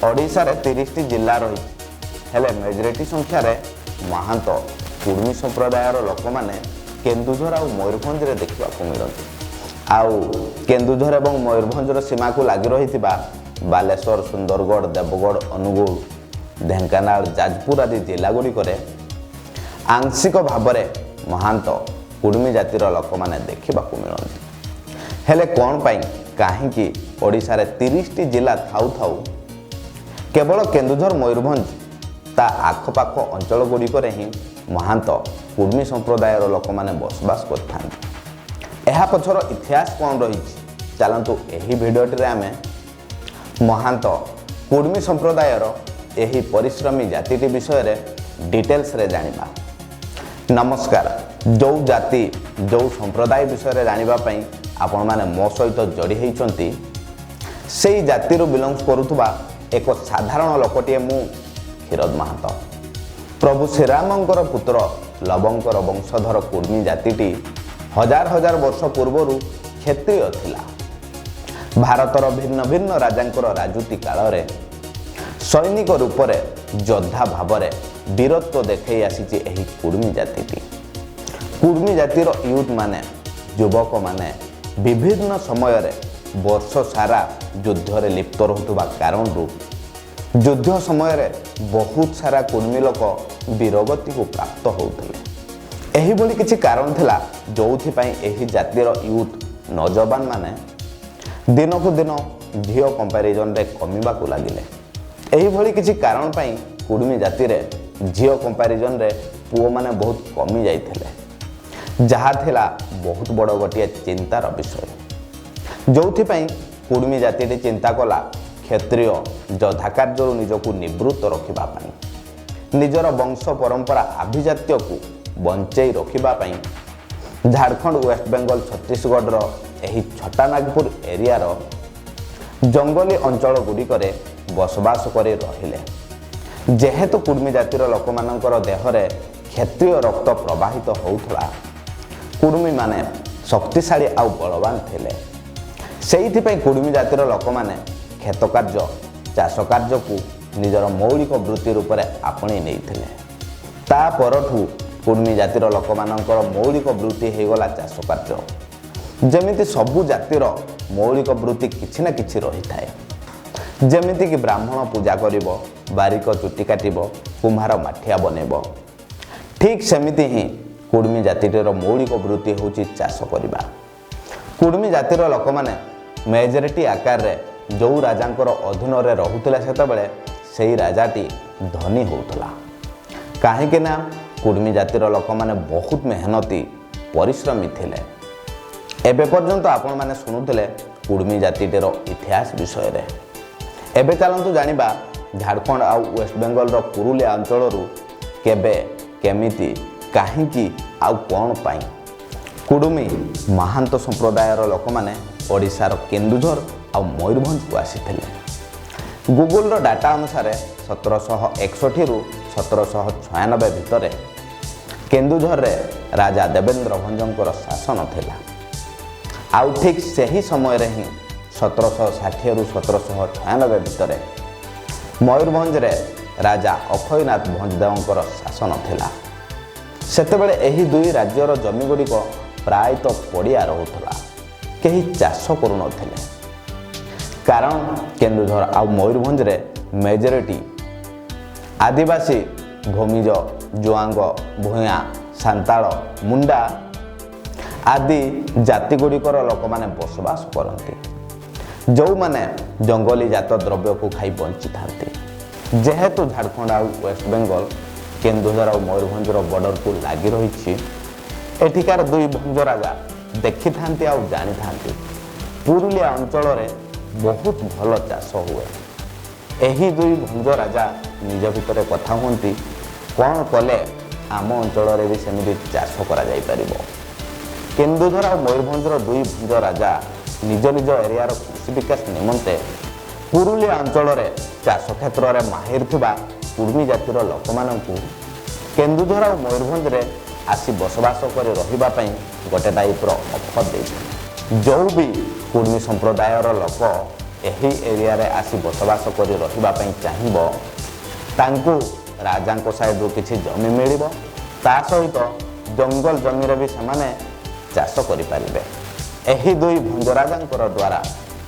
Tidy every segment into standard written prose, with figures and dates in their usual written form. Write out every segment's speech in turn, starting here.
ଓଡ଼ିଶାରେ 30ଟି ଜିଲ୍ଲା ରହିଛି, ହେଲେ ମେଜରିଟି ସଂଖ୍ୟାରେ ମହାନ୍ତ କୁଡ଼ମୀ ସମ୍ପ୍ରଦାୟର ଲୋକମାନେ କେନ୍ଦୁଝର ଆଉ ମୟୂରଭଞ୍ଜରେ ଦେଖିବାକୁ ମିଳନ୍ତି। ଆଉ କେନ୍ଦୁଝର ଏବଂ ମୟୂରଭଞ୍ଜର ସୀମାକୁ ଲାଗି ରହିଥିବା ବାଲେଶ୍ୱର, ସୁନ୍ଦରଗଡ଼, ଦେବଗଡ଼, ଅନୁଗୁଳ, ଢେଙ୍କାନାଳ, ଯାଜପୁର ଆଦି ଜିଲ୍ଲାଗୁଡ଼ିକରେ ଆଂଶିକ ଭାବରେ ମହାନ୍ତ କୁଡ଼ମୀ ଜାତିର ଲୋକମାନେ ଦେଖିବାକୁ ମିଳନ୍ତି। ହେଲେ କ'ଣ ପାଇଁ, କାହିଁକି ଓଡ଼ିଶାରେ 30ଟି ଜିଲ୍ଲା ଥାଉ ଥାଉ କେବଳ କେନ୍ଦୁଝର, ମୟୂରଭଞ୍ଜ, ତା ଆଖପାଖ ଅଞ୍ଚଳ ଗୁଡ଼ିକରେ ହିଁ ମହାନ୍ତ କୁଡ଼ମୀ ସମ୍ପ୍ରଦାୟର ଲୋକମାନେ ବସବାସ କରିଥାନ୍ତି? ଏହା ପଛର ଇତିହାସ କ'ଣ ରହିଛି? ଚାଲନ୍ତୁ, ଏହି ଭିଡ଼ିଓଟିରେ ଆମେ ମହାନ୍ତ କୁଡ଼ମୀ ସମ୍ପ୍ରଦାୟର ଏହି ପରିଶ୍ରମୀ ଜାତିଟି ବିଷୟରେ ଡିଟେଲ୍ସରେ ଜାଣିବା। ନମସ୍କାର। ଯେଉଁ ଜାତି, ଯେଉଁ ସମ୍ପ୍ରଦାୟ ବିଷୟରେ ଜାଣିବା ପାଇଁ ଆପଣମାନେ ମୋ ସହିତ ଯୋଡ଼ି ହେଇଛନ୍ତି, ସେଇ ଜାତିରୁ ବିଲଙ୍ଗସ୍ କରୁଥିବା ଏକ ସାଧାରଣ ଲୋକଟିଏ ମୁଁ, କ୍ଷୀରୋଦ ମହାନ୍ତ। ପ୍ରଭୁ ଶ୍ରୀରାମଙ୍କର ପୁତ୍ର ଲବଙ୍କର ବଂଶଧର କୁର୍ମୀ ଜାତିଟି ହଜାର ହଜାର ବର୍ଷ ପୂର୍ବରୁ କ୍ଷତ୍ରିୟ ଥିଲା। ଭାରତର ଭିନ୍ନ ଭିନ୍ନ ରାଜାଙ୍କର ରାଜୁତି କାଳରେ ସୈନିକ ରୂପରେ, ଯୋଦ୍ଧା ଭାବରେ ବୀରତ୍ୱ ଦେଖାଇ ଆସିଛି ଏହି କୁର୍ମୀ ଜାତିଟି। କୁର୍ମୀ ଜାତିର ୟୁଥ୍ ମାନେ, ଯୁବକମାନେ ବିଭିନ୍ନ ସମୟରେ ବର୍ଷ ସାରା ଯୁଦ୍ଧରେ ଲିପ୍ତ ରହୁଥିବା କାରଣରୁ ଯୁଦ୍ଧ ସମୟରେ ବହୁତ ସାରା କୁର୍ମୀ ଲୋକ ବୀରଗତିକୁ ପ୍ରାପ୍ତ ହେଉଥିଲେ। ଏହିଭଳି କିଛି କାରଣ ଥିଲା, ଯେଉଁଥିପାଇଁ ଏହି ଜାତିର ୟୁଥ୍, ନୌଜବାନ ମାନେ ଦିନକୁ ଦିନ ଝିଅ କମ୍ପାରିଜନରେ କମିବାକୁ ଲାଗିଲେ। ଏହିଭଳି କିଛି କାରଣ ପାଇଁ କୁଡ଼ମୀ ଜାତିରେ ଝିଅ କମ୍ପାରିଜନରେ ପୁଅମାନେ ବହୁତ କମି ଯାଇଥିଲେ, ଯାହା ଥିଲା ବହୁତ ବଡ଼ ଗୋଟିଏ ଚିନ୍ତାର ବିଷୟ। ଯେଉଁଥିପାଇଁ କୁଡ଼ମୀ ଜାତିଟି ଚିନ୍ତା କଲା କ୍ଷତ୍ରିୟ ଯୋଦ୍ଧା କାର୍ଯ୍ୟରୁ ନିଜକୁ ନିବୃତ୍ତ ରଖିବା ପାଇଁ, ନିଜର ବଂଶ ପରମ୍ପରା ଆଭିଜାତ୍ୟକୁ ବଞ୍ଚେଇ ରଖିବା ପାଇଁ ଝାଡ଼ଖଣ୍ଡ, ୱେଷ୍ଟବେଙ୍ଗଲ, ଛତିଶଗଡ଼ର ଏହି ଛୋଟାନାଗପୁର ଏରିଆର ଜଙ୍ଗଲୀ ଅଞ୍ଚଳ ଗୁଡ଼ିକରେ ବସବାସ କରି ରହିଲେ। ଯେହେତୁ କୁଡ଼ମୀ ଜାତିର ଲୋକମାନଙ୍କର ଦେହରେ କ୍ଷତ୍ରିୟ ରକ୍ତ ପ୍ରବାହିତ ହେଉଥିଲା, କୁଡ଼ମୀମାନେ ଶକ୍ତିଶାଳୀ ଆଉ ବଳବାନ ଥିଲେ। ସେଇଥିପାଇଁ କୁଡ଼ମୀ ଜାତିର ଲୋକମାନେ କ୍ଷେତ କାର୍ଯ୍ୟ, ଚାଷ କାର୍ଯ୍ୟକୁ ନିଜର ମୌଳିକ ବୃତ୍ତି ରୂପରେ ଆପଣେଇ ନେଇଥିଲେ। ତା ପରଠୁ କୁଡ଼ମୀ ଜାତିର ଲୋକମାନଙ୍କର ମୌଳିକ ବୃତ୍ତି ହେଇଗଲା ଚାଷ କାର୍ଯ୍ୟ। ଯେମିତି ସବୁ ଜାତିର ମୌଳିକ ବୃତ୍ତି କିଛି ନା କିଛି ରହିଥାଏ, ଯେମିତିକି ବ୍ରାହ୍ମଣ ପୂଜା କରିବ, ବାରିକ ଚୁଟି କାଟିବ, କୁମ୍ଭାର ମାଠିଆ ବନେଇବ, ଠିକ୍ ସେମିତି ହିଁ କୁଡ଼ମୀ ଜାତିଟିର ମୌଳିକ ବୃତ୍ତି ହେଉଛି ଚାଷ କରିବା। କୁଡ଼ମୀ ଜାତିର ଲୋକମାନେ ମେଜରିଟି ଆକାରରେ ଯେଉଁ ରାଜାଙ୍କର ଅଧୀନରେ ରହୁଥିଲେ, ସେତେବେଳେ ସେଇ ରାଜାଟି ଧନୀ ହେଉଥିଲା। କାହିଁକି ନା କୁଡ଼ମୀ ଜାତିର ଲୋକମାନେ ବହୁତ ମେହନତି, ପରିଶ୍ରମୀ ଥିଲେ। ଏବେ ପର୍ଯ୍ୟନ୍ତ ଆପଣମାନେ ଶୁଣୁଥିଲେ କୁଡ଼ମୀ ଜାତିଟିର ଇତିହାସ ବିଷୟରେ। ଏବେ ଚାଲନ୍ତୁ ଜାଣିବା ଝାଡ଼ଖଣ୍ଡ ଆଉ ୱେଷ୍ଟବେଙ୍ଗଲର ପୁରୁଲିଆ ଅଞ୍ଚଳରୁ କେବେ, କେମିତି, କାହିଁକି ଆଉ କ'ଣ ପାଇଁ କୁଡ଼ୁମୀ ମହାନ୍ତ ସମ୍ପ୍ରଦାୟର ଲୋକମାନେ ଓଡ଼ିଶାର କେନ୍ଦୁଝର ଆଉ ମୟୂରଭଞ୍ଜକୁ ଆସିଥିଲେ। ଗୁଗୁଲର ଡାଟା ଅନୁସାରେ 1761ରୁ 1796 ଭିତରେ କେନ୍ଦୁଝରରେ ରାଜା ଦେବେନ୍ଦ୍ର ଭଞ୍ଜଙ୍କର ଶାସନ ଥିଲା। ଆଉ ଠିକ୍ ସେହି ସମୟରେ ହିଁ 1760ରୁ 1796 ଭିତରେ ମୟୂରଭଞ୍ଜରେ ରାଜା ଅକ୍ଷୟନାଥ ଭଞ୍ଜଦେବଙ୍କର ଶାସନ ଥିଲା। ସେତେବେଳେ ଏହି ଦୁଇ ରାଜ୍ୟର ଜମିଗୁଡ଼ିକ ପ୍ରାୟତଃ ପଡ଼ିଆ ରହୁଥିଲା, କେହି ଚାଷ କରୁନଥିଲେ। କାରଣ କେନ୍ଦୁଝର ଆଉ ମୟୂରଭଞ୍ଜରେ ମେଜରିଟି ଆଦିବାସୀ, ଭୂମିଜ, ଜୁଆଙ୍ଗ, ଭୂୟାଁ, ସାନ୍ତାଳ, ମୁଣ୍ଡା ଆଦି ଜାତିଗୁଡ଼ିକର ଲୋକମାନେ ବସବାସ କରନ୍ତି, ଯେଉଁମାନେ ଜଙ୍ଗଲୀ ଜାତ ଦ୍ରବ୍ୟକୁ ଖାଇ ବଞ୍ଚିଥାନ୍ତି। ଯେହେତୁ ଝାଡ଼ଖଣ୍ଡ ଆଉ ୱେଷ୍ଟବେଙ୍ଗଲ କେନ୍ଦୁଝର ଆଉ ମୟୂରଭଞ୍ଜର ବର୍ଡ଼ରକୁ ଲାଗି ରହିଛି, ଏଠିକାର ଦୁଇ ଭଞ୍ଜ ରାଜା ଦେଖିଥାନ୍ତି ଆଉ ଜାଣିଥାନ୍ତି ପୁରୁଲିଆ ଅଞ୍ଚଳରେ ବହୁତ ଭଲ ଚାଷ ହୁଏ। ଏହି ଦୁଇ ଭଞ୍ଜ ରାଜା ନିଜ ଭିତରେ କଥା ହୁଅନ୍ତି, କ'ଣ କଲେ ଆମ ଅଞ୍ଚଳରେ ବି ସେମିତି ଚାଷ କରାଯାଇପାରିବ। କେନ୍ଦୁଝର ଆଉ ମୟୂରଭଞ୍ଜର ଦୁଇ ଭଞ୍ଜ ରାଜା ନିଜ ନିଜ ଏରିଆର କୃଷି ବିକାଶ ନିମନ୍ତେ ପୁରୁଲିଆ ଅଞ୍ଚଳରେ ଚାଷ କ୍ଷେତ୍ରରେ ମାହିର ଥିବା କୁର୍ମୀ ଜାତିର ଲୋକମାନଙ୍କୁ କେନ୍ଦୁଝର ଆଉ ମୟୂରଭଞ୍ଜରେ ଆସି ବସବାସ କରି ରହିବା ପାଇଁ ଗୋଟେ ଟାଇପ୍ର ଅଫର୍ ଦେଇଥିଲେ। ଯେଉଁ ବି କୁର୍ମୀ ସମ୍ପ୍ରଦାୟର ଲୋକ ଏହି ଏରିଆରେ ଆସି ବସବାସ କରି ରହିବା ପାଇଁ ଚାହିଁବ, ତାଙ୍କୁ ରାଜାଙ୍କ ସାଇଡ଼ରୁ କିଛି ଜମି ମିଳିବ, ତା ସହିତ ଜଙ୍ଗଲ ଜମିରେ ବି ସେମାନେ ଚାଷ କରିପାରିବେ। ଏହି ଦୁଇ ଭଞ୍ଜରାଜାଙ୍କର ଦ୍ୱାରା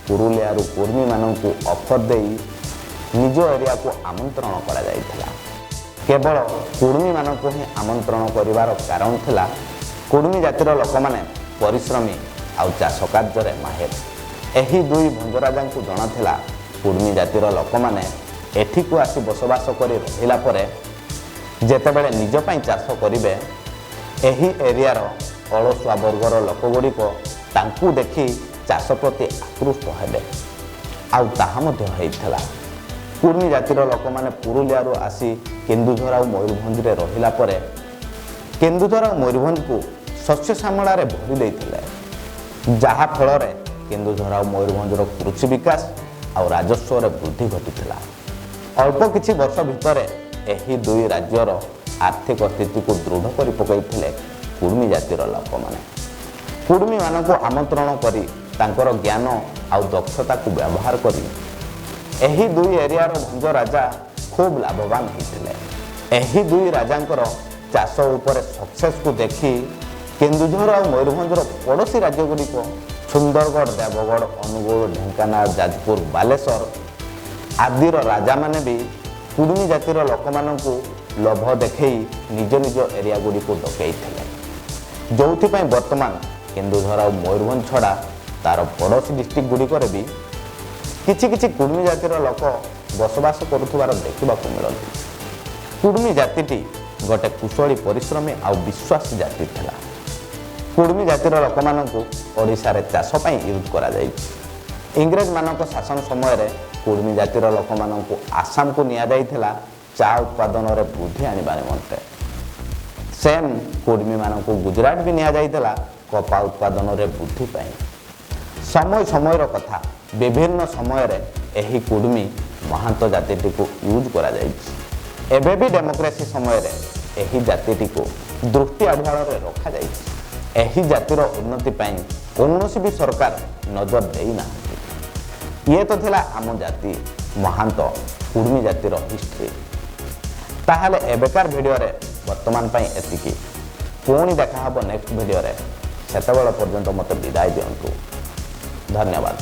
ପୁରୁଲିଆରୁ କୁର୍ମୀମାନଙ୍କୁ ଅଫର୍ ଦେଇ ନିଜ ଏରିଆକୁ ଆମନ୍ତ୍ରଣ କରାଯାଇଥିଲା। କେବଳ କୁର୍ମୀମାନଙ୍କୁ ହିଁ ଆମନ୍ତ୍ରଣ କରିବାର କାରଣ ଥିଲା, କୁର୍ମୀ ଜାତିର ଲୋକମାନେ ପରିଶ୍ରମୀ ଆଉ ଚାଷ କାର୍ଯ୍ୟରେ ମାହିର। ଏହି ଦୁଇ ଭଞ୍ଜରାଜାଙ୍କୁ ଜଣାଥିଲା, କୁର୍ମୀ ଜାତିର ଲୋକମାନେ ଏଠିକୁ ଆସି ବସବାସ କରି ରହିଲା ପରେ ଯେତେବେଳେ ନିଜ ପାଇଁ ଚାଷ କରିବେ, ଏହି ଏରିଆର ଅଳସୁଆ ବର୍ଗର ଲୋକଗୁଡ଼ିକ ତାଙ୍କୁ ଦେଖି ଚାଷ ପ୍ରତି ଆକୃଷ୍ଟ ହେବେ। ଆଉ ତାହା ମଧ୍ୟ ହେଇଥିଲା। କୁର୍ମୀ ଜାତିର ଲୋକମାନେ ପୁରୁଲିଆରୁ ଆସି କେନ୍ଦୁଝର ଆଉ ମୟୂରଭଞ୍ଜରେ ରହିଲା ପରେ କେନ୍ଦୁଝର ଆଉ ମୟୂରଭଞ୍ଜକୁ ଶସ୍ୟ ଶ୍ୟାମଳାରେ ଭରି ଦେଇଥିଲେ, ଯାହାଫଳରେ କେନ୍ଦୁଝର ଆଉ ମୟୂରଭଞ୍ଜର କୃଷି ବିକାଶ ଆଉ ରାଜସ୍ୱରେ ବୃଦ୍ଧି ଘଟିଥିଲା। ଅଳ୍ପ କିଛି ବର୍ଷ ଭିତରେ ଏହି ଦୁଇ ରାଜ୍ୟର ଆର୍ଥିକ ସ୍ଥିତିକୁ ଦୃଢ଼ କରି ପକାଇଥିଲେ କୁର୍ମୀ ଜାତିର ଲୋକମାନେ। କୁର୍ମୀମାନଙ୍କୁ ଆମନ୍ତ୍ରଣ କରି ତାଙ୍କର ଜ୍ଞାନ ଆଉ ଦକ୍ଷତାକୁ ବ୍ୟବହାର କରି ଏହି ଦୁଇ ଏରିଆର ଭଞ୍ଜ ରାଜା ଖୁବ୍ ଲାଭବାନ ହୋଇଥିଲେ। ଏହି ଦୁଇ ରାଜାଙ୍କର ଚାଷ ଉପରେ ସକ୍ସେସକୁ ଦେଖି କେନ୍ଦୁଝର ଆଉ ମୟୂରଭଞ୍ଜର ପଡ଼ୋଶୀ ରାଜ୍ୟଗୁଡ଼ିକ ସୁନ୍ଦରଗଡ଼, ଦେବଗଡ଼, ଅନୁଗୁଳ, ଢେଙ୍କାନାଳ, ଯାଜପୁର, ବାଲେଶ୍ୱର ଆଦିର ରାଜାମାନେ ବି କୁଡ଼ୁମୀ ଜାତିର ଲୋକମାନଙ୍କୁ ଲୋଭ ଦେଖେଇ ନିଜ ନିଜ ଏରିଆ ଗୁଡ଼ିକୁ ଡକେଇଥିଲେ, ଯେଉଁଥିପାଇଁ ବର୍ତ୍ତମାନ କେନ୍ଦୁଝର ଆଉ ମୟୂରଭଞ୍ଜ ଛଡ଼ା ତାର ପଡ଼ୋଶୀ ଡିଷ୍ଟ୍ରିକ୍ଟ ଗୁଡ଼ିକରେ ବି କିଛି କିଛି କୁଡ଼ୁମୀ ଜାତିର ଲୋକ ବସବାସ କରୁଥିବାର ଦେଖିବାକୁ ମିଳନ୍ତି। କୁଡ଼ୁମୀ ଜାତିଟି ଗୋଟେ କୁଶଳୀ, ପରିଶ୍ରମୀ ଆଉ ବିଶ୍ୱାସୀ ଜାତି ଥିଲା। କୁଡ଼ୁମୀ ଜାତିର ଲୋକମାନଙ୍କୁ ଓଡ଼ିଶାରେ ଚାଷ ପାଇଁ ୟୁଜ୍ କରାଯାଇଛି। ଇଂରେଜମାନଙ୍କ ଶାସନ ସମୟରେ କୁଡ଼ୁମୀ ଜାତିର ଲୋକମାନଙ୍କୁ ଆସାମକୁ ନିଆଯାଇଥିଲା ଚା ଉତ୍ପାଦନରେ ବୃଦ୍ଧି ଆଣିବା ନିମନ୍ତେ। ସେମ୍ କୁଡ଼ୁମୀମାନଙ୍କୁ ଗୁଜୁରାଟ ବି ନିଆଯାଇଥିଲା କପା ଉତ୍ପାଦନରେ ବୃଦ୍ଧି ପାଇଁ। ସମୟ ସମୟର କଥା, ବିଭିନ୍ନ ସମୟରେ ଏହି କୁଡ଼ୁମୀ ମହାନ୍ତ ଜାତିଟିକୁ ୟୁଜ୍ କରାଯାଇଛି। ଏବେ ବି ଡେମୋକ୍ରେସି ସମୟରେ ଏହି ଜାତିଟିକୁ ଦୃଷ୍ଟି ଆଢ଼ୁଆଳରେ ରଖାଯାଇଛି। ଏହି ଜାତିର ଉନ୍ନତି ପାଇଁ କୌଣସି ବି ସରକାର ନଜର ଦେଇନାହାନ୍ତି। ଇଏ ତ ଥିଲା ଆମ ଜାତି ମହାନ୍ତ କୁଡ଼ୁମୀ ଜାତିର ହିଷ୍ଟ୍ରି। ତାହେଲେ ଏବେକାର ଭିଡ଼ିଓରେ ବର୍ତ୍ତମାନ ପାଇଁ ଏତିକି। ପୁଣି ଦେଖାହେବ ନେକ୍ସଟ ଭିଡ଼ିଓରେ। ସେତେବେଳ ପର୍ଯ୍ୟନ୍ତ ମୋତେ ବିଦାୟ ଦିଅନ୍ତୁ। ଧନ୍ୟବାଦ।